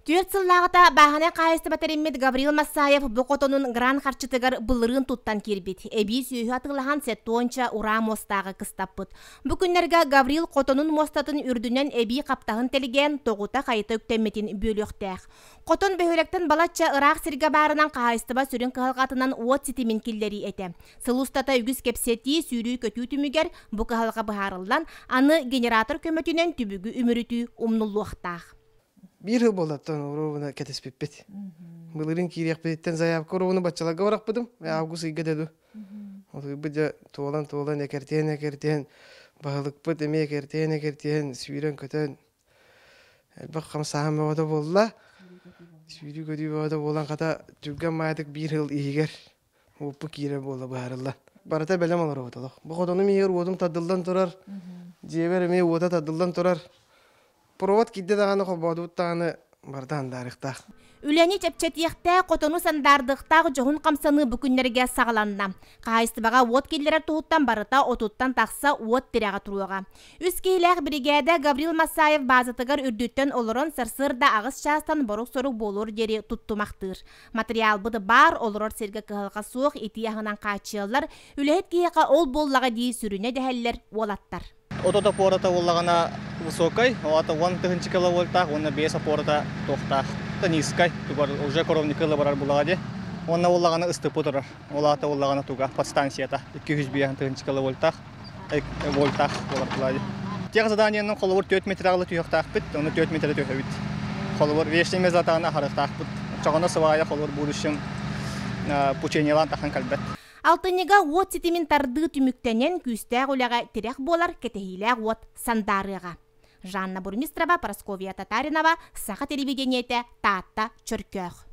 Түөрт сыллааҕыта бааһынай хаһаайыстыба тэриммит Гаврил Массаев бу хотонун грант харчытыгар былырыын туттан киирбит. Эбии сүөһү атыылаһан сеттуонча ураа муостааҕы кыстаппыт. Бу күннэргэ Гаврил хотонун муостатын үрдүнэн эбии хаптаһын тэлгээн тоҕута-хайыта үктэммитин бүөлүөхтээх. Хотон бөһүөлэктэн балачча ыраах сиргэ баарынан хаһаайыстыба сүрүн кыһалҕатынан уот ситимин киллэрии этэ. Сыл устата үгүс кэпсэтии, сүүрүү-көтүү түмүгэр бу кыһалҕа быһаарыллан, аны генератор көмөтүнэн түбүгү үмүрүтүү умнуллуохтаах. Биир сыл буоллаттан уруубуна кэтэспиппит. Былырыын киириэхпититтэн заявка уруубуну баччаларга барахпытым. Август ыйга деду. Отуйбут дьэ туолан-туолан экэртиэн-экэртиэн баһылыкпыт эмиэ экэртиэн-экэртиэн сүүрэн-көтөн элбэх хамсааһын бөҕөтө буолла. Сүүрүү-көтүү бөҕөтө буолан хата түргэн маайдык биир сыл иһигэр уоппу киирэр буола быһаарыллан. Барыта бэлэм олоробут олох. Бу хотонум иһигэр уотум тардыллан турар, дьиэбэр эмиэ уота тардыллан турар. Провод киирдэ даҕаны холбоотубут даҕаны барыта андаарыахтаах. Үлэни чэпчэтиэхтээх, хотону сандаардыахтаах дьоһун хамсаныы бу күннэргэ саҕаланна. Хаһаайыстыбаҕа уот киллэрэр туһуттан барыта отуттан тахса уот тирэҕэ туруоҕа. Үс киһилээх биригээдэ Гаврил Массаев баазатыгар үрдүттэн олорон сарсыарда аҕыс чаастан борук-сорук буолуор диэри туттумахтыыр. Матырыйаалбыт баар, олорор сиргэ кыһалҕа суох, итии аһынан хааччыйаллар, үлэһит киһиэхэ ол буоллаҕа дии сүрүнэ дэһэллэр уолаттар. Отут опората буоллаҕына высокай, ол аата уон тыһыынча киловольтаах уонна биэс опората туохтаах. Низкай, тугар уже коровника ыла барар булаҕа дии. Уонна буоллаҕына ыстыпы турар. Ол аата буоллаҕына туга подстанцията 205 тыһыынча киловольтаах вольтаах буолар буолаа дии. Тех заданиенан холобур 4 метр аҕала түһүөхтаахпыт, ону 4 метрэ түһэбит. Холобур вечный мезатааны аһарыахтаахпыт. Оччоҕуна свая холобур будущем пучениялаан тахан кэлбэт. Алтынньыга уот ситимин тардыы түмүктэнэн, күүстээх үлэҕэ тирэх буолар кэтэһиилээх уот сандаарыаҕа. Жанна Бурмистрова, Прасковья Татаринова, Саха телевидениетэ, Таатта, Чөркөөх.